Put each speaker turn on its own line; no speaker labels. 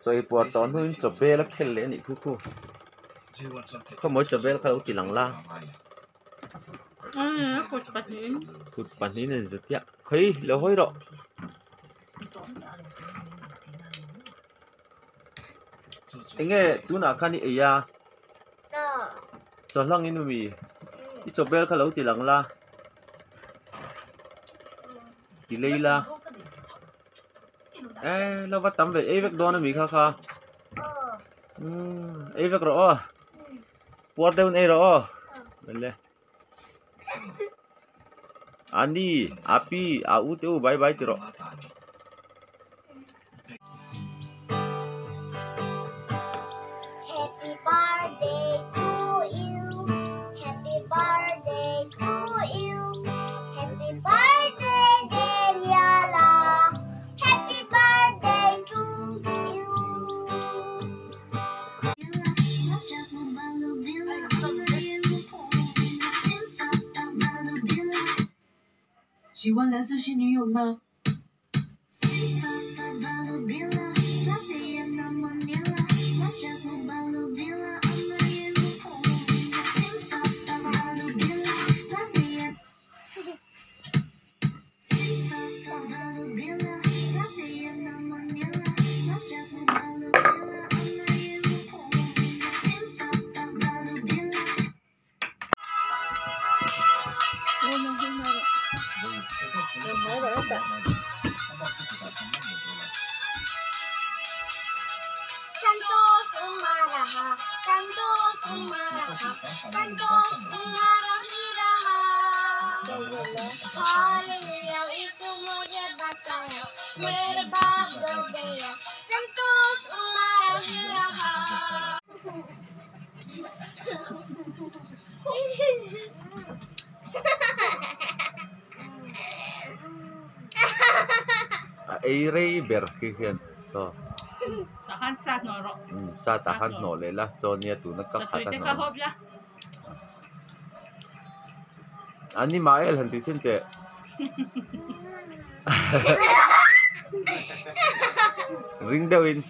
Chaw ei puar tawh hnuin chaw bel a khel leh a nih khu khu khawmawi chaw bel kha lo ti lang la kut pahnihin a inzut chiah khawi lo hawi rawh. Enge tunah khan i ei a chaw hlangin umi i chaw bel kha lo ti lang la ti lei la eh lo va tam ve ei vek dawn ami kha kha umm ei vek rawh aw puar deuhin ei rawh aw le ani api a u te u bye bye ti rawh.
Happy birthday to you Happy birthday to you Happy birthday Daniela Happy birthday to you.
喜欢蓝色系女友吗？A
ei rei ber khi hian chaw sa tah khan hnawh leh la chaw nia tuna ka khat a hnawh. Animael han ti chhin teh. Ring deuhin.